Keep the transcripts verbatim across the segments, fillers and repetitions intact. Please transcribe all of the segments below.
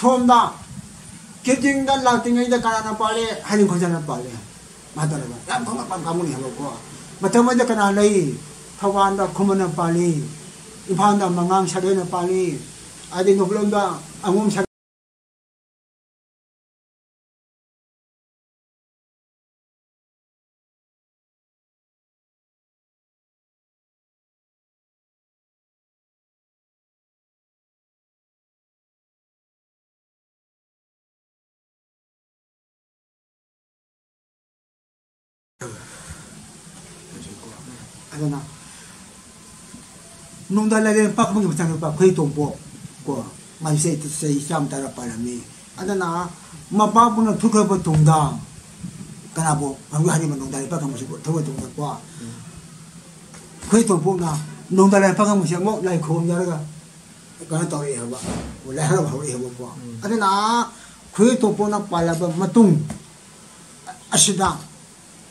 ꯁꯣꯝꯗ ꯀꯤꯔꯇꯤꯡꯗ ꯂꯥꯛꯇ꯭ꯔꯤꯉꯩꯗ ꯀꯅꯥꯅ ꯄꯥꯜꯂꯤ? ꯍꯩꯅꯤꯡꯈꯣꯖꯥꯅ ꯄꯥꯜꯂꯤ꯫ ꯃꯥ ꯇꯧꯔꯒ ꯌꯥꯝ ꯈꯪꯉꯛꯄ ꯀꯥꯡꯕꯨꯅꯤ ꯍꯥꯏꯕꯀꯣ꯫ ꯃꯇꯝ ꯑꯗꯨꯗ ꯀꯅꯥ ꯂꯩ? ꯊꯧꯕꯥꯜꯗ ꯈꯨꯃꯟꯅ ꯄꯥꯜꯂꯤ, ꯏꯝꯐꯥꯜꯗ ꯃꯉꯥꯡ ꯁꯥꯒꯩꯅ ꯄꯥꯜꯂꯤ, ꯑꯗꯩ ꯅꯣꯡꯄꯣꯛꯂꯣꯝꯗ ꯑꯉꯣꯝ ꯁꯥꯒꯩ꯫ ꯑꯗꯨꯅ ꯅꯣꯡꯗꯥ ꯂꯥꯏꯔꯦꯟ ꯄꯥꯛꯄꯒꯤ ꯃꯆꯥꯅꯨꯄꯥ ꯈꯣꯏ ꯇꯣꯝꯄꯣꯛ ꯀꯣ, ꯃꯥꯁꯦ ꯆꯍꯤ ꯆꯥꯝꯃ ꯇꯔꯥ ꯄꯥꯜꯂꯝꯃꯤ꯫ ꯑꯗꯨꯅ ꯃꯄꯥꯕꯨꯡꯅ ꯊꯣꯛꯈ꯭ꯔꯕ ꯇꯨꯡꯗ ꯀꯅꯥꯕꯨ ꯍꯧꯖꯤꯛ ꯍꯥꯏꯔꯤꯕ ꯅꯣꯡꯗꯥ ꯂꯥꯏꯔꯦꯟ ꯄꯥꯛꯄ ꯀꯥꯡꯕꯨꯁꯤ ꯊꯣꯛꯈ꯭ꯔꯕ ꯇꯨꯡꯗꯀꯣ, ꯈꯣꯏ ꯇꯣꯝꯄꯣꯛꯅ ꯅꯣꯡꯗꯥ ꯂꯥꯏꯔꯦꯟ ꯄꯥꯛꯄ ꯀꯥꯡꯕꯨꯁꯤ ꯑꯃꯨꯛ ꯂꯥꯏ ꯈꯨꯔꯨꯝꯖꯔꯒ ꯀꯩꯅꯣ ꯇꯧꯔꯛꯑꯦ ꯍꯥꯏꯕ, ꯂꯥꯏ ꯍꯔꯥꯎꯕ ꯍꯧꯔꯛꯑꯦꯕꯀꯣ꯫ ꯎꯝ꯫ ꯑꯗꯨꯅ ꯈꯨꯔꯦ ꯇꯣꯝꯄꯣꯛꯅ ꯄꯥꯜꯂꯕ ꯃꯇꯨꯡ ꯑꯁꯤꯗ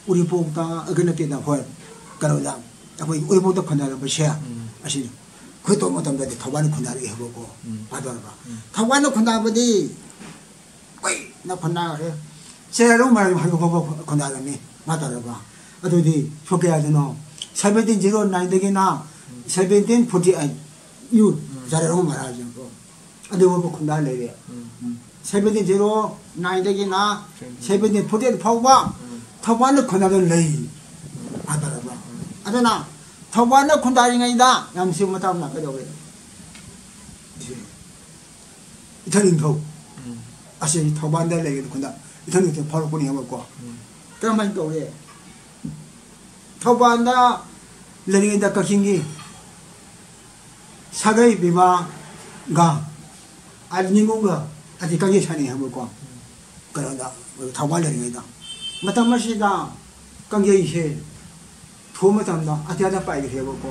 ꯎꯔꯤꯄꯣꯛꯇ, ꯑ, ꯅꯠꯇꯦꯗ, ꯍꯣꯏ, ꯀꯩꯅꯣꯗ, ꯑꯩꯈꯣꯏ ꯎꯔꯤꯄꯣꯛꯇ ꯈꯨꯟꯗꯥꯔꯝꯕꯁꯦ, ꯎꯝ꯫ ꯑꯁꯤꯅꯤ꯫ ꯈꯨꯔꯦ ꯇꯣꯝꯄꯣꯛ ꯃꯇꯝꯗꯗꯤ ꯊꯧꯕꯥꯜꯅ ꯈꯨꯟꯗꯥꯔꯛꯑꯦ ꯍꯥꯏꯕꯀꯣ꯫ ꯎꯝ꯫ ꯐꯥꯗꯧꯔꯕ꯫ ꯎꯝ꯫ ꯊꯧꯕꯥꯜꯅ ꯈꯨꯟꯗꯥꯕꯗꯤ ꯀꯨꯏꯅ ꯈꯨꯟꯗꯥꯈ꯭ꯔꯦ꯫ ꯆꯦꯔꯧ ꯃꯔꯥꯏ ꯍꯥꯏꯕ ꯐꯥꯎꯕ ꯈꯨꯟꯗꯥꯔꯝꯃꯤ꯫ ꯃꯥ ꯇꯧꯔꯕ꯫ ꯑꯗꯨꯗꯤ ꯁꯣꯛ ꯀꯌꯥꯗꯅꯣ? ꯁꯚꯦꯟꯇꯤꯟ ꯖꯤꯔꯣ ꯅꯥꯏꯟꯗꯒꯤꯅ ꯁꯚꯦꯟꯇꯤꯟ ꯐꯣꯔꯇꯤ ꯑꯩꯠ ꯌꯨ ꯎꯝ꯫ ꯆꯦꯔꯧ ꯃꯔꯥꯏ ꯍꯥꯏꯕꯀꯣ꯫ ꯑꯗꯨꯒꯨꯝꯕ ꯈꯨꯟꯗꯥ ꯂꯩꯔꯦ꯫ ꯎꯝ꯫ ꯁꯚꯦꯟꯇꯤꯟ ꯖꯤꯔꯣ ꯅꯥꯏꯟꯗꯒꯤꯅ ꯁꯚꯦꯟꯇꯤꯟ ꯐꯣꯔꯇꯤ ꯑꯩꯠ ꯐꯥꯎꯕ ꯎꯝ꯫ ꯊꯧꯕꯥꯜꯗ ꯈꯨꯟꯗꯥꯗꯨꯅ ꯂꯩ꯫ ꯎꯝ꯫ ꯃꯥ ꯇꯧꯔꯕ꯫ ꯎꯝ꯫ ꯑꯗꯨꯅ ꯊꯧꯕꯥꯜꯗ ꯈꯨꯟꯗꯥꯔꯤꯉꯩꯗ ꯌꯥꯝ ꯁꯤꯕ ꯃꯇꯥꯡ ꯂꯥꯛꯀꯗꯧꯔꯦ꯫ ꯏꯊꯛ ꯅꯤꯡꯊꯧ꯫ ꯎꯝ꯫ ꯑꯁꯤ ꯊꯧꯕꯥꯜꯗ ꯂꯩꯔꯤꯕ ꯈꯨꯟꯗ ꯏꯊꯛ ꯅꯤꯡꯊꯧ ꯐꯥꯎꯔꯛꯄꯅꯤ ꯍꯥꯏꯕꯀꯣ꯫ ꯎꯝ꯫ ꯀꯔꯝꯍꯥꯏꯅ ꯇꯧꯔꯦ? ꯊꯧꯕꯥꯜꯗ ꯂꯩꯔꯤꯉꯩꯗ ꯀꯛꯆꯤꯡꯒꯤ ꯁꯥꯒꯩ ꯄꯤꯃꯒ ꯑꯅꯤꯉꯨꯒ ꯑꯁꯤ ꯀꯛꯆꯤꯡ ꯁꯥꯅꯩ ꯍꯥꯏꯕꯀꯣ꯫ ꯀꯩꯅꯣꯗ, ꯊꯧꯕꯥꯜ ꯂꯩꯔꯤꯉꯩꯗ꯫ ꯃꯇꯝ ꯑꯁꯤꯗ ꯀꯪꯒꯩꯁꯦ ꯊꯨꯕ ꯃꯇꯝꯗ ꯑꯇꯤꯌꯥꯗ ꯄꯥꯏꯈ꯭ꯔꯦꯕꯀꯣ꯫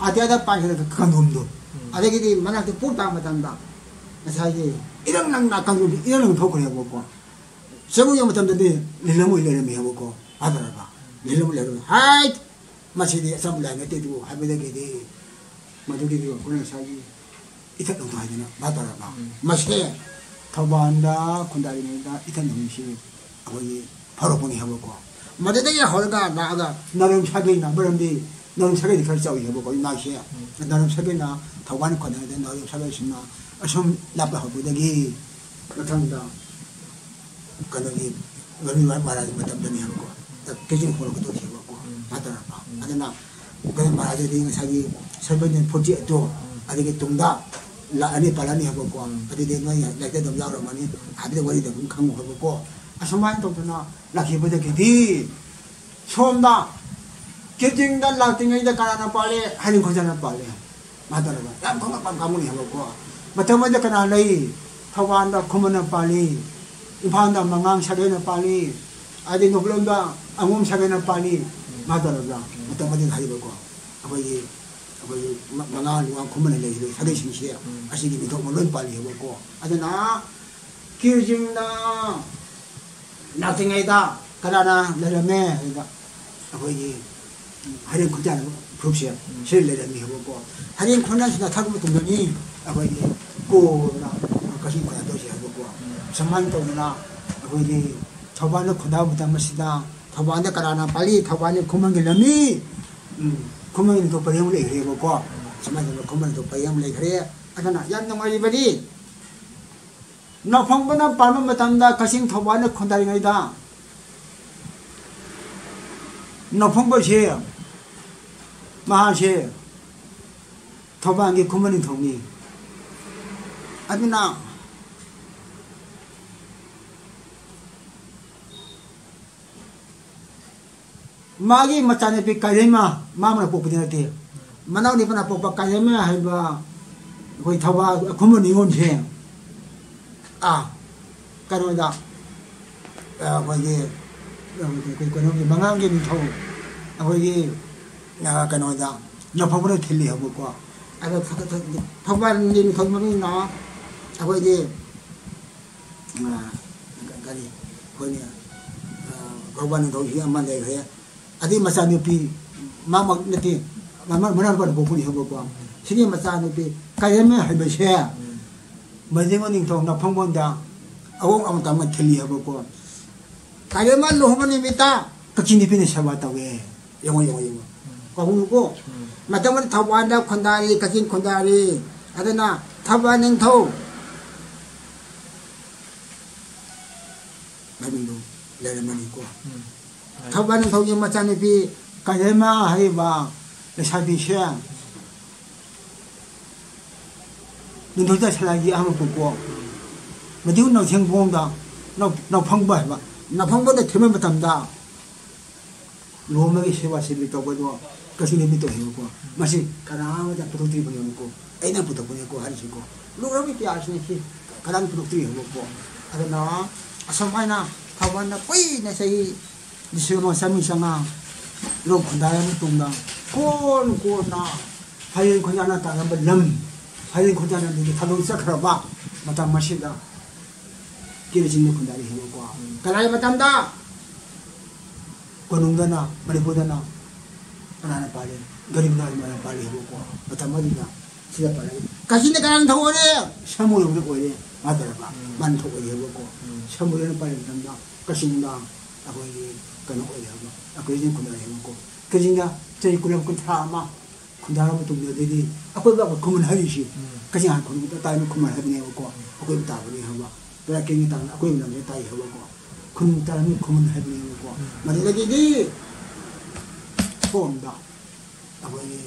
ꯑꯇꯤꯌꯥꯗ ꯄꯥꯏꯈ꯭ꯔꯒ ꯀꯪꯗꯣꯝꯗꯣ꯫ ꯎꯝ꯫ ꯑꯗꯒꯤꯗꯤ ꯃꯅꯥꯛꯇ ꯄꯣꯛ ꯇꯥꯕ ꯃꯇꯝꯗ ꯉꯁꯥꯏꯒꯤ ꯏꯔꯪ ꯂꯪꯅ ꯀꯪꯗꯣꯝꯁꯦ ꯏꯔꯪ ꯂꯪ ꯊꯣꯛꯈ꯭ꯔꯦꯕꯀꯣ꯫ ꯆꯪꯉꯨ ꯌꯦꯡꯕ ꯃꯇꯝꯗꯗꯤ ꯂꯤꯂꯝ ꯑꯣꯏ ꯂꯩꯔꯝꯃꯦꯕꯀꯣ꯫ ꯐꯥꯗꯔꯕ꯫ ꯂꯤꯂꯝ ꯑꯣꯏ ꯂꯩꯔꯝꯃꯦ꯫ ꯍꯥꯏꯠ! ꯃꯁꯤꯗꯤ ꯑꯆꯝꯕ ꯂꯥꯏ ꯅꯠꯇꯦ ꯑꯗꯨꯕꯨ ꯍꯥꯏꯕꯗꯒꯤꯗꯤ ꯃꯗꯨꯒꯤꯗꯤ ꯑꯩꯈꯣꯏꯅ ꯉꯁꯥꯏꯒꯤ ꯏꯊꯛ ꯂꯧꯊꯣꯛ ꯍꯥꯏꯗꯅ ꯃꯥ ꯇꯧꯔꯕ꯫ ꯎꯝ꯫ ꯃꯁꯦ ꯊꯧꯕꯥꯜꯗ ꯈꯨꯟꯗꯥꯔꯤꯉꯩꯗ ꯏꯊꯟ ꯅꯨꯃꯤꯠꯁꯤ ꯑꯩꯈꯣꯏꯒꯤ ꯐꯥꯎꯔꯛꯄꯅꯤ ꯍꯥꯏꯕꯀꯣ꯫ ꯃꯗꯨꯗꯒꯤ ꯍꯧꯔꯒ ꯂꯥꯛꯑꯒ ꯅꯥꯎꯔꯦꯝ ꯁꯥꯒꯩꯅ, ꯃꯔꯝꯗꯤ ꯅꯥꯎꯔꯦꯝ ꯁꯥꯒꯩꯗꯤ ꯈꯔ ꯆꯥꯎꯏ ꯍꯥꯏꯕꯀꯣ, ꯏꯃꯥꯁꯦ꯫ ꯅꯥꯎꯔꯦꯝ ꯁꯥꯒꯩꯅ ꯊꯧꯕꯥꯜ ꯈꯨꯟꯗꯥꯔꯤꯉꯩꯗ ꯅꯥꯎꯔꯦꯝ ꯁꯥꯒꯩꯁꯤꯅ ꯑꯁꯨꯝ ꯂꯥꯞꯄ ꯍꯧꯔꯛꯄꯗꯒꯤ ꯃꯊꯪꯗ ꯀꯩꯅꯣꯒꯤ ꯂꯧꯔꯤ ꯃꯍꯥꯔꯥꯖꯒꯤ ꯃꯇꯝꯗꯅꯤ ꯍꯥꯏꯕꯀꯣ꯫ ꯀꯦꯖꯤꯡ ꯈꯣꯡꯅ ꯀꯠꯊꯣꯛꯈꯤ ꯍꯥꯏꯕꯀꯣ꯫ ꯎꯝ꯫ ꯃꯥ ꯇꯧꯔꯕ꯫ ꯎꯝ꯫ ꯑꯗꯨꯅ ꯒꯣꯕꯤꯟꯗ ꯃꯍꯥꯔꯥꯖꯗꯤ ꯉꯁꯥꯏꯒꯤ seventeen forty eight ꯇꯣ, ꯎꯝ꯫ ꯑꯗꯨꯒꯤ ꯇꯨꯡꯗ ꯂꯥꯛꯑꯅꯤ ꯄꯥꯜꯂꯅꯤ ꯍꯥꯏꯕꯀꯣ꯫ ꯎꯝ꯫ ꯑꯗꯨꯗꯤ ꯅꯣꯏ ꯂꯥꯏꯔꯤꯛꯇ ꯑꯗꯨꯝ ꯌꯥꯎꯔꯝꯃꯅꯤ꯫ ꯍꯥꯏꯕꯗꯤ ꯋꯥꯔꯤꯗ ꯑꯗꯨꯝ ꯈꯪꯉꯨ ꯍꯥꯏꯕꯀꯣ꯫ ꯑꯁꯨꯃꯥꯏꯅ ꯇꯧꯗꯅ ꯂꯥꯛꯈꯤꯕꯗꯒꯤꯗꯤ ꯁꯣꯝꯗ ꯀꯦꯖꯤꯡꯗ ꯂꯥꯛꯇ꯭ꯔꯤꯉꯩꯗ ꯀꯅꯥꯅ ꯄꯥꯜꯂꯤ? ꯍꯔꯤꯡꯈꯣꯖꯥꯅ ꯄꯥꯜꯂꯤ꯫ ꯃꯥ ꯇꯧꯔꯒ ꯌꯥꯝ ꯈꯪꯉꯛꯄ ꯀꯥꯡꯕꯨꯅꯤ ꯍꯥꯏꯕꯀꯣ꯫ ꯃꯇꯝ ꯑꯗꯨꯗ ꯀꯅꯥ ꯂꯩ? ꯊꯧꯕꯥꯜꯗ ꯈꯨꯃꯟꯅ ꯄꯥꯜꯂꯤ, ꯏꯝꯐꯥꯜꯗ ꯃꯉꯥꯡ ꯁꯥꯒꯩꯅ ꯄꯥꯜꯂꯤ, ꯑꯗꯩ ꯅꯣꯡꯄꯣꯛꯂꯣꯝꯗ ꯑꯉꯣꯝ ꯁꯥꯒꯩꯅ ꯄꯥꯜꯂꯤ꯫ ꯃꯥ ꯇꯧꯔꯒ ꯃꯇꯝ ꯑꯗꯨꯗ ꯍꯥꯏꯔꯤꯕꯀꯣ, ꯑꯩꯈꯣꯏꯒꯤ, ꯑꯩꯈꯣꯏꯒꯤ ꯃ-, ꯃꯉꯥꯡ, ꯂꯨꯋꯥꯡ, ꯈꯨꯃꯟꯅ ꯂꯩꯔꯤꯕ ꯁꯥꯒꯩꯁꯤꯡꯁꯦ ꯎꯝ꯫ ꯑꯁꯤꯒꯤ ꯅꯤꯡꯊꯧ ꯂꯣꯏ ꯄꯥꯜꯂꯤ ꯍꯥꯏꯕꯀꯣ꯫ ꯑꯗꯨꯅ ꯀꯦꯖꯤꯡꯗ ꯂꯥꯛꯇ꯭ꯔꯤꯉꯩꯗ ꯀꯅꯥꯅ ꯂꯩꯔꯝꯃꯦ ꯍꯥꯏꯕꯗ, ꯑꯩꯈꯣꯏꯒꯤ ꯍꯔꯦꯟ ꯈꯨꯟꯖꯥꯅ ꯐꯨꯔꯨꯞꯁꯦ ꯎꯝ꯫ ꯁꯤꯗ ꯂꯩꯔꯝꯃꯤ ꯍꯥꯏꯕꯀꯣ꯫ ꯍꯔꯦꯟ ꯈꯨꯟꯖꯥꯁꯤꯅ ꯊꯥꯔꯛꯄ ꯃꯇꯝꯗꯅꯤ ꯑꯩꯈꯣꯏꯒꯤ ꯀꯣꯟꯅ ꯀꯛꯆꯤꯡ ꯈꯨꯟꯗꯥ ꯇꯧꯔꯤꯁꯦ ꯍꯥꯏꯕꯀꯣ꯫ ꯎꯝ꯫ ꯁꯨꯃꯥꯏꯅ ꯇꯧꯗꯅ ꯑꯩꯈꯣꯏꯒꯤ ꯊꯧꯕꯥꯜꯗ ꯈꯨꯟꯗꯥꯕ ꯃꯇꯝ ꯑꯁꯤꯗ ꯊꯧꯕꯥꯜꯗ ꯀꯅꯥꯅ ꯄꯥꯜꯂꯤ? ꯊꯧꯕꯥꯜꯗꯤ ꯈꯨꯃꯟꯒꯤ ꯂꯝꯅꯤ꯫ ꯎꯝ, ꯈꯨꯃꯟꯒꯤ ꯅꯤꯡꯊꯧ ꯄꯔꯦꯡ ꯑꯃ ꯂꯩꯈ꯭ꯔꯦꯕꯀꯣ꯫ ꯁꯨꯃꯥꯏꯅ ꯇꯧꯗꯅ ꯈꯨꯃꯟ ꯅꯤꯡꯊꯧ ꯄꯔꯦꯡ ꯑꯃ ꯂꯩꯈ꯭ꯔꯦ꯫ ꯑꯗꯨꯅ ꯌꯥꯝ ꯅꯨꯡꯉꯥꯏꯔꯤꯕꯅꯤ꯫ ꯅꯥꯎꯐꯪꯕꯅ ꯄꯥꯟꯕ ꯃꯇꯝꯗ ꯀꯛꯆꯤꯡ ꯊꯧꯕꯥꯜꯅ ꯈꯨꯟꯗꯥꯔꯤꯉꯩꯗ ꯅꯥꯎꯐꯪꯕꯁꯦ, ꯃꯍꯥꯛꯁꯦ ꯊꯧꯕꯥꯜꯒꯤ ꯈꯨꯃꯟ ꯅꯤꯡꯊꯧꯅꯤ꯫ ꯑꯗꯨꯅ ꯃꯥꯒꯤ ꯃꯆꯥꯅꯨꯄꯤ ꯀꯥꯏꯔꯦꯝꯃ, ꯃꯥ ꯑꯃꯅ ꯄꯣꯛꯄꯗꯤ ꯅꯠꯇꯦ, ꯃꯅꯥꯎꯅꯨꯄꯥꯅ ꯄꯣꯛꯄ ꯀꯥꯏꯔꯦꯝꯃ ꯍꯥꯏꯕ ꯑꯩꯈꯣꯏ ꯊꯧꯕꯥꯜ ꯈꯨꯃꯟ ꯅꯤꯉꯣꯜꯁꯦ, ꯑꯥ, ꯀꯩꯅꯣꯗ, ꯑꯩꯈꯣꯏꯒꯤ, ꯑꯩꯈꯣꯏ ꯀꯩꯅꯣꯒꯤ ꯃꯉꯥꯡꯒꯤ ꯅꯤꯡꯊꯧ, ꯑꯩꯈꯣꯏꯒꯤ, ꯑ, ꯀꯩꯅꯣꯗ, ꯅꯥꯎꯐꯪꯕꯅ ꯊꯤꯜꯂꯤ ꯍꯥꯏꯕꯀꯣ꯫ ꯑꯗꯣ ꯊꯧꯕꯥꯜꯒꯤ ꯅꯤꯡꯊꯧ ꯃꯃꯤꯡꯅ ꯑꯩꯈꯣꯏꯒꯤ, ꯑ, ꯀꯔꯤ, ꯑꯩꯈꯣꯏꯅ, ꯑ, ꯊꯧꯕꯥꯜ ꯅꯤꯡꯊꯧꯁꯤ ꯑꯃ ꯂꯩꯈ꯭ꯔꯦ꯫ ꯑꯗꯩ ꯃꯆꯥꯅꯨꯄꯤ, ꯃꯥꯃꯛ ꯅꯠꯇꯦ, ꯃꯅꯥꯎ-, ꯃꯅꯥꯎꯅꯨꯄꯥꯅ ꯄꯣꯛꯄꯅꯤ ꯍꯥꯏꯕꯀꯣ꯫ ꯁꯤꯒꯤ ꯃꯆꯥꯅꯨꯄꯤ ꯀꯥꯏꯔꯦꯝꯃ ꯍꯥꯏꯕꯁꯦ, ꯃꯩꯖꯤꯡꯕ ꯅꯤꯡꯊꯧ ꯅꯐꯝꯕꯣꯟꯗ ꯑꯋꯣꯡ ꯑꯃꯇ ꯑꯃ ꯊꯤꯜꯂꯤ ꯍꯥꯏꯕꯀꯣ꯫ ꯀꯥꯏꯔꯦꯝꯃ ꯂꯨꯍꯣꯡꯕ ꯅꯨꯃꯤꯠꯇ ꯀꯛꯆꯤꯡ ꯅꯨꯄꯤꯅ ꯁꯦꯕꯥ ꯇꯧꯋꯦ꯫ ꯌꯦꯡꯉꯣ, ꯌꯦꯡꯉꯣ, ꯌꯦꯡꯉꯣ꯫ ꯀꯥꯎꯅꯨꯀꯣ꯫ ꯎꯝ꯫ ꯃꯇꯝ ꯑꯃꯗ ꯊꯧꯕꯥꯜꯗ ꯈꯨꯟꯗꯥꯔꯤ, ꯀꯛꯆꯤꯡ ꯈꯨꯟꯗꯥꯔꯤ꯫ ꯑꯗꯨꯅ ꯊꯧꯕꯥꯜ ꯅꯤꯡꯊꯧ ꯃꯃꯤꯡꯗꯨ ꯂꯩꯔꯝꯃꯅꯤꯀꯣ꯫ ꯎꯝ꯫ ꯊꯧꯕꯥꯜ ꯅꯤꯡꯊꯧꯒꯤ ꯃꯆꯥꯅꯨꯄꯤ ꯀꯥꯏꯔꯦꯝꯃ ꯍꯥꯏꯔꯤꯕ ꯂꯩꯁꯥꯕꯤꯁꯦ ꯅꯤꯡꯊꯧ ꯁꯂꯥꯏꯒꯤ ꯑꯍꯥꯟꯕ ꯄꯣꯛꯄ꯫ ꯃꯗꯨ ꯅꯥꯎꯊꯦꯡꯕꯣꯡꯗ ꯅꯥꯎ-, ꯅꯥꯎꯐꯪꯕ ꯍꯥꯏꯕ, ꯅꯥꯎꯐꯪꯕꯗ ꯊꯤꯟꯕ ꯃꯇꯝꯗ ꯂꯨꯍꯣꯡꯕꯒꯤ ꯁꯦꯕꯥ ꯁꯦꯕꯤ ꯇꯧꯕꯗꯣ ꯀꯩꯁꯨ ꯅꯨꯃꯤꯠ ꯇꯧꯍꯦꯕꯀꯣ꯫ ꯃꯁꯤ ꯀꯅꯥ ꯑꯃꯇ ꯄꯨꯊꯣꯛꯇ꯭ꯔꯤꯕꯅꯦꯕꯀꯣ꯫ ꯑꯩꯅ ꯄꯨꯊꯣꯛꯄꯅꯦꯀꯣ ꯍꯥꯏꯔꯤꯁꯤꯀꯣ꯫ ꯂꯨꯔꯕ ꯏꯇꯤꯍꯥꯁꯅꯤ ꯁꯤ ꯀꯅꯥꯝ ꯄꯨꯊꯣꯛꯇ꯭ꯔꯤꯕꯀꯣ꯫ ꯑꯗꯨꯅ ꯑꯁꯨꯃꯥꯏꯅ ꯊꯧꯕꯥꯜꯅ ꯀꯨꯏꯅ ꯆꯍꯤ ꯂꯤꯁꯤꯡ ꯑꯃ ꯆꯥꯃꯔꯤ ꯆꯥꯝꯃꯉꯥ ꯂꯣꯛ ꯈꯨꯟꯗꯥꯔꯕ ꯃꯇꯨꯡꯗ ꯀꯣꯟ ꯀꯣꯟꯅ ꯐꯥꯏꯔꯦꯟ ꯈꯣꯟꯖꯥꯅ ꯇꯥꯔꯝꯕ ꯂꯝ, ꯐꯥꯏꯔꯦꯟ ꯈꯣꯟꯖꯥꯅ ꯑꯗꯨꯗꯒꯤ ꯊꯥꯗꯣꯛ ꯆꯠꯈ꯭ꯔꯕ ꯃꯇꯝ ꯑꯁꯤꯗ ꯀꯤꯔꯤꯆꯤꯟꯅ ꯈꯨꯟꯗꯥꯔꯤ ꯍꯦꯕꯀꯣ꯫ ꯎꯝ꯫ ꯀꯅꯥꯒꯤ ꯃꯇꯝꯗ? ꯀꯣꯅꯨꯡꯗꯅ, ꯃꯅꯤꯄꯨꯔꯗꯅ ꯀꯅꯥꯅ ꯄꯥꯜꯂꯤ? ꯒꯔꯤꯕ ꯅꯥꯔꯥ ꯄꯥꯜꯂꯤ ꯍꯦꯕꯀꯣ꯫ ꯃꯇꯝ ꯑꯗꯨꯗ ꯁꯤꯗ ꯄꯥꯜꯂꯤ꯫ ꯀꯛꯆꯤꯡꯗ ꯀꯅꯥꯅ ꯊꯧ ꯑꯣꯏꯔꯦ? ꯁꯥꯃꯨꯅ ꯑꯣꯏꯔꯦ꯫ ꯃꯥ ꯇꯧꯔꯕ꯫ ꯎꯝ꯫ ꯃꯥꯅ ꯊꯧ ꯑꯣꯏꯔꯦ ꯍꯦꯕꯀꯣ꯫ ꯎꯝ꯫ ꯁꯥꯃꯨꯅ ꯄꯥꯜꯂꯤ ꯃꯇꯝꯗ ꯀꯛꯆꯤꯡꯗ ꯑꯩꯈꯣꯏꯒꯤ ꯀꯩꯅꯣ ꯑꯣꯏꯔꯦ ꯍꯥꯏꯕ, ꯑꯩꯈꯣꯏ ꯀꯛꯆꯤꯡ ꯈꯨꯟꯗꯥꯔꯤ ꯍꯦꯕꯀꯣ꯫ ꯀꯛꯆꯤꯡꯗ ꯆꯍꯤ ꯀꯨꯟ, ꯀꯨꯟꯊ꯭ꯔꯥ ꯑꯃ ꯈꯨꯟꯗꯥꯔꯕ ꯃꯇꯨꯡꯗ ꯑꯗꯩꯗꯤ ꯑꯩꯈꯣꯏ ꯕꯥꯕ ꯈꯨꯃꯟ ꯍꯥꯏꯔꯤꯁꯤ ꯎꯝ꯫ ꯀꯛꯆꯤꯡ ꯍꯥꯟꯅ ꯈꯨꯟꯗꯥꯔꯝꯃꯤ ꯈꯨꯃꯟ ꯍꯥꯏꯕꯅꯦꯕꯀꯣ꯫ ꯎꯝ꯫ ꯑꯩꯈꯣꯏ ꯇꯥꯕꯅꯤ ꯍꯥꯏꯕ꯫ ꯂꯩꯔꯛꯀꯤ ꯃꯇꯥꯡꯗ ꯑꯩꯈꯣꯏ ꯂꯝꯁꯦ ꯇꯥꯏ ꯍꯥꯏꯕꯀꯣ꯫ ꯈꯨꯟ ꯇꯥꯔꯝꯃꯤ ꯈꯨꯃꯟ ꯍꯥꯏꯕꯅꯦꯕꯀꯣ꯫ ꯎꯝ꯫ ꯃꯗꯨꯗꯒꯤꯗꯤ ꯁꯣꯝꯗ ꯑꯩꯈꯣꯏꯒꯤ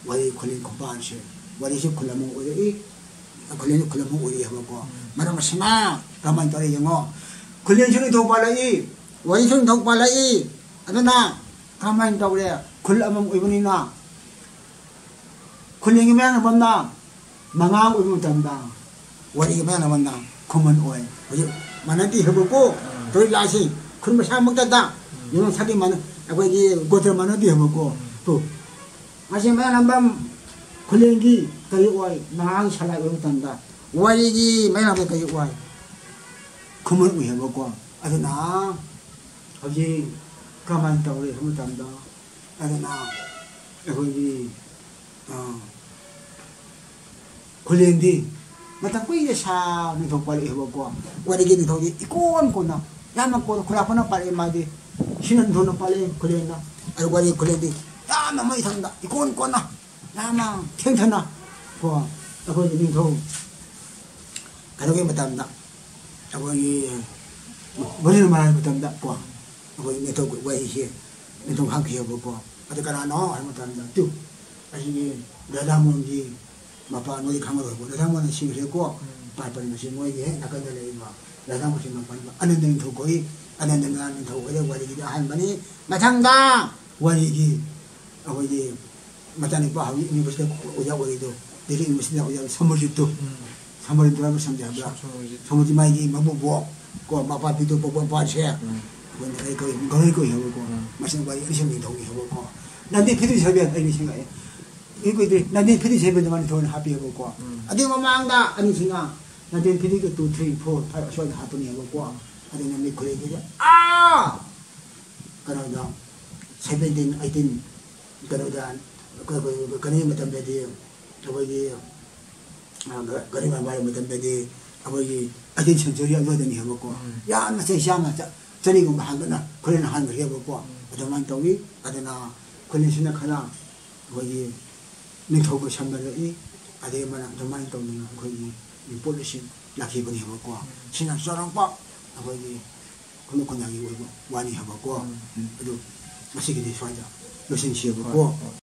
ꯋꯥꯔꯤ ꯈꯨꯂꯦꯟ ꯈꯨꯄꯥꯟꯁꯦ, ꯋꯥꯔꯤꯁꯤ ꯈꯨꯜ ꯑꯃ ꯑꯣꯏꯔꯛꯏ, ꯈꯨꯂꯦꯟꯁꯤ ꯈꯨꯜ ꯑꯃ ꯑꯣꯏꯔꯛꯏ ꯍꯥꯏꯕꯀꯣ꯫ ꯎꯝ꯫ ꯃꯔꯝ ꯑꯁꯤꯅ ꯀꯃꯥꯏꯅ ꯇꯧꯔꯦ ꯌꯦꯡꯉꯣ꯫ ꯈꯨꯂꯦꯟꯁꯨ ꯅꯤꯡꯊꯧ ꯄꯥꯜꯂꯛꯏ, ꯋꯥꯔꯤꯁꯨ ꯅꯤꯡꯊꯧ ꯄꯥꯜꯂꯛꯏ꯫ ꯑꯗꯨꯅ ꯀꯃꯥꯏꯅ ꯇꯧꯔꯦ? ꯈꯨꯜ ꯑꯃꯃꯝ ꯑꯣꯏꯕꯅꯤꯅ ꯈꯨꯂꯦꯟꯒꯤ ꯃꯌꯥꯝꯅ ꯃꯉꯥꯡ ꯑꯣꯏꯕ ꯃꯇꯝꯗ ꯋꯥꯔꯤꯒꯤ ꯃꯌꯥꯝꯅ ꯈꯨꯃꯟ ꯑꯣꯏ꯫ ꯍꯧꯖꯤꯛ ꯃꯥꯟꯅꯗꯦ ꯍꯥꯏꯕꯀꯣ꯫ ꯎꯝ꯫ ꯇꯧꯔꯤ ꯂꯥꯏꯁꯤ ꯈꯨꯟ ꯃꯁꯥꯃꯛꯇꯗ ꯎꯝ꯫ ꯌꯦꯡꯉꯣ ꯁꯥꯗꯤ ꯃꯥꯟꯅ-, ꯑꯩꯈꯣꯏꯒꯤ ꯒꯣꯇ꯭ꯔ ꯃꯥꯟꯅꯗꯦ ꯍꯥꯏꯕꯀꯣ꯫ ꯎꯝ꯫ ꯇꯨ꯫ ꯃꯁꯤ ꯃꯌꯥꯝ ꯅꯝꯕꯝ ꯈꯨꯂꯦꯟꯒꯤ ꯀꯔꯤ ꯑꯣꯏ? ꯃꯉꯥꯡ ꯁꯂꯥꯏ ꯑꯣꯏꯕ ꯃꯇꯝꯗ ꯋꯥꯔꯤꯒꯤ ꯃꯌꯥꯝꯅ ꯀꯔꯤ ꯑꯣꯏ? ꯈꯨꯃꯟ ꯑꯣꯏ ꯍꯥꯏꯕꯀꯣ꯫ ꯑꯗꯨꯅ ꯍꯧꯖꯤꯛ ꯀꯃꯥꯏꯅ ꯇꯧꯔꯤ ꯍꯥꯏꯕ ꯃꯇꯝꯗ, ꯑꯗꯨꯅ ꯑꯩꯈꯣꯏꯒꯤ, ꯑ, ꯈꯨꯂꯦꯟꯗꯤ ꯃꯇꯝ ꯀꯨꯏꯅ ꯁꯥꯡꯅ ꯅꯤꯡꯊꯧ ꯄꯥꯜꯂꯛꯑꯦꯕꯀꯣ꯫ ꯋꯥꯔꯤꯒꯤ ꯅꯤꯡꯊꯧꯗꯤ ꯏꯀꯣꯟ ꯀꯣꯟꯅ, ꯌꯥꯝꯅ ꯀꯣꯟꯅ ꯈꯨꯂꯥꯛꯄꯅ ꯄꯥꯜꯂꯛꯑꯦ꯫ ꯃꯥꯗꯤ ꯁꯤꯅ ꯅꯤꯡꯊꯧꯅ ꯄꯥꯜꯂꯛꯑꯦ ꯈꯨꯂꯦꯟꯅ꯫ ꯑꯗꯨ ꯋꯥꯔꯤ ꯈꯨꯂꯦꯟꯗꯤ ꯌꯥꯝꯅ ꯃꯩ ꯊꯪꯗ ꯏꯀꯣꯟ ꯀꯣꯟꯅ, ꯌꯥꯝꯅ ꯊꯦꯡꯊꯅ ꯀꯣ, ꯑꯩꯈꯣꯏꯒꯤ ꯅꯤꯡꯊꯧ ꯀꯩꯅꯣꯒꯤ ꯃꯇꯝꯗ, ꯑꯩꯈꯣꯏꯒꯤ ꯕ꯭ꯔꯖ ꯃꯍꯥꯔꯥꯖ ꯃꯇꯝꯗ ꯀꯣ, ꯑꯩꯈꯣꯏ ꯅꯤꯡꯊꯧ ꯋꯥꯔꯤꯁꯦ ꯅꯤꯡꯊꯧ ꯍꯥꯞꯈꯤꯑꯕꯀꯣ꯫ ꯑꯗꯨ ꯀꯅꯥꯅꯣ ꯍꯥꯏꯕ ꯃꯇꯝꯗ, ꯇꯨ, ꯑꯁꯤꯒꯤ ꯔꯥꯙꯥꯃꯣꯍꯟꯒꯤ ꯃꯄꯥ, ꯅꯣꯏꯗꯤ ꯈꯪꯉꯔꯣꯏꯀꯣ, ꯔꯥꯙꯥꯃꯣꯍꯟ ꯁꯤꯈ꯭ꯔꯦꯀꯣ꯫ ꯎꯝ꯫ ꯄꯥꯔꯄꯟ ꯃꯁꯤ ꯃꯣꯏꯒꯤ ꯍꯦꯛ ꯅꯥꯀꯟꯗ ꯂꯩꯔꯤꯕ ꯔꯥꯙꯥꯃꯣꯍꯟ ꯃꯄꯥ ꯑꯅꯟꯗ ꯅꯤꯡꯊꯧ ꯀꯧꯏ꯫ ꯑꯅꯟꯗ ꯅꯤꯡꯊꯧ ꯀꯧꯏ꯫ ꯋꯥꯔꯤꯒꯤꯗꯤ ꯑꯍꯥꯟꯕꯅꯤ꯫ ꯃꯊꯪꯗ ꯋꯥꯔꯤꯒꯤ ꯑꯩꯈꯣꯏꯒꯤ ꯃꯆꯥꯅꯨꯄꯥ ꯍꯧꯖꯤꯛ ꯌꯨꯅꯤꯚꯔꯁꯤꯇꯤꯗ ꯑꯣꯖꯥ ꯑꯣꯏꯔꯤꯗꯣ, ꯗꯦꯜꯂꯤ ꯌꯨꯅꯤꯚꯔꯁꯤꯇꯤꯗ ꯑꯣꯖꯥ ꯁꯃꯔꯖꯤꯠꯇꯨ꯫ ꯎꯝ꯫ ꯁꯃꯔꯖꯤꯠ ꯍꯥꯏꯕ ꯁꯝꯖꯤꯠ ꯍꯥꯏꯕ꯭ꯔꯥ? ꯁꯃꯔꯖꯤꯠ꯫ ꯁꯃꯔꯖꯤꯠ ꯃꯥꯒꯤ ꯃꯕꯨꯕꯣꯛ ꯀꯣ, ꯃꯄꯥ ꯄꯤꯇꯨ ꯄꯣꯛꯄ ꯃꯄꯥꯁꯦ꯫ ꯎꯝ꯫ ꯑꯩꯈꯣꯏꯅ ꯀꯔꯤ ꯀꯧꯏ? ꯒꯧꯔꯤ ꯀꯧꯏ ꯍꯥꯏꯕꯀꯣ꯫ ꯎꯝ꯫ ꯃꯁꯤꯅ ꯋꯥꯔꯤ ꯑꯅꯤꯁꯨꯕ ꯅꯤꯡꯊꯧꯅꯤ ꯍꯥꯏꯕꯀꯣ꯫ ꯅꯥꯏꯟꯇꯤꯟ ꯐꯤꯐꯇꯤ ꯁꯚꯦꯟ ꯑꯩ ꯅꯤꯡꯁꯤꯡꯂꯛꯑꯦ꯫ ꯏꯀꯨꯏ ꯀꯨꯏꯗ꯭ꯔꯤ, ꯅꯥꯏꯟꯇꯤꯟ ꯐꯤꯐꯇꯤ ꯁꯚꯦꯟꯗ ꯃꯥ ꯅꯤꯡꯊꯧꯅ ꯍꯥꯞꯄꯤꯑꯕꯀꯣ꯫ ꯎꯝ꯫ ꯑꯗꯨꯒꯤ ꯃꯃꯥꯡꯗ ꯑꯅꯤꯁꯤꯅ nineteen fifty two, three, four, five ꯑꯁ꯭ꯋꯥꯏꯗ ꯍꯥꯞꯄꯅꯦꯕꯀꯣ꯫ ꯑꯗꯨꯅ ꯃꯤꯠ ꯈꯨꯔꯦꯟꯒꯤꯁꯦ, ꯑꯥ! ꯀꯩꯅꯣꯗ, ꯁꯚꯦꯟꯇꯤꯟ, ꯑꯩꯠꯇꯤꯟ, ꯀꯩꯅꯣꯗ, ꯀꯩꯅꯣꯒꯤ ꯃꯇꯝꯗꯗꯤ ꯑꯩꯈꯣꯏꯒꯤ, ꯑ, ꯒ-, ꯒꯥꯔꯤ ꯃꯃꯥꯏ ꯃꯇꯝꯗꯗꯤ ꯑꯩꯈꯣꯏꯒꯤ ꯑꯩꯠꯇꯤꯟ ꯁꯦꯟꯆꯨꯔꯤ ꯑꯗꯨꯋꯥꯏꯗꯅꯤ ꯍꯥꯏꯕꯀꯣ꯫ ꯎꯝ꯫ ꯌꯥꯝꯅ ꯆꯍꯤ ꯆꯥꯝꯃ, ꯆ-, ꯆꯅꯤꯒꯨꯝꯕ ꯍꯥꯟꯒꯠꯅ ꯈꯨꯂꯦꯟꯅ ꯍꯥꯟꯈ꯭ꯔꯦꯕꯀꯣ꯫ ꯎꯝ꯫ ꯑꯗꯨꯃꯥꯏꯅ ꯇꯧꯏ꯫ ꯑꯗꯨꯅ ꯈꯨꯂꯦꯟꯁꯤꯅ ꯈꯔ ꯑꯩꯈꯣꯏꯒꯤ ꯅꯤꯡꯊꯧꯒ ꯁꯝꯅꯔꯛꯏ꯫ ꯑꯗꯩ ꯑꯃꯅ ꯑꯗꯨꯃꯥꯏꯅ ꯇꯧꯗꯅ ꯑꯩꯈꯣꯏꯒꯤ ꯄꯣꯠ ꯑꯁꯤ ꯂꯥꯛꯈꯤꯕꯅꯦꯕꯀꯣ꯫ ꯎꯝ꯫ ꯁꯤꯅ ꯆꯥꯎꯔꯥꯛꯄ ꯑꯩꯈꯣꯏꯒꯤ ꯈꯨꯟꯅ ꯈꯨꯟꯅꯥꯒꯤ ꯑꯣꯏꯕ ꯋꯥꯅꯤ ꯍꯥꯏꯕꯀꯣ꯫ ꯎꯝ꯫ ꯑꯗꯨ ꯉꯁꯤꯒꯤꯗꯤ ꯁ꯭ꯋꯥꯏꯗ ꯂꯣꯏꯁꯤꯟꯁꯦꯕꯀꯣ꯫ ꯍꯣꯏ, ꯍꯣꯏ꯫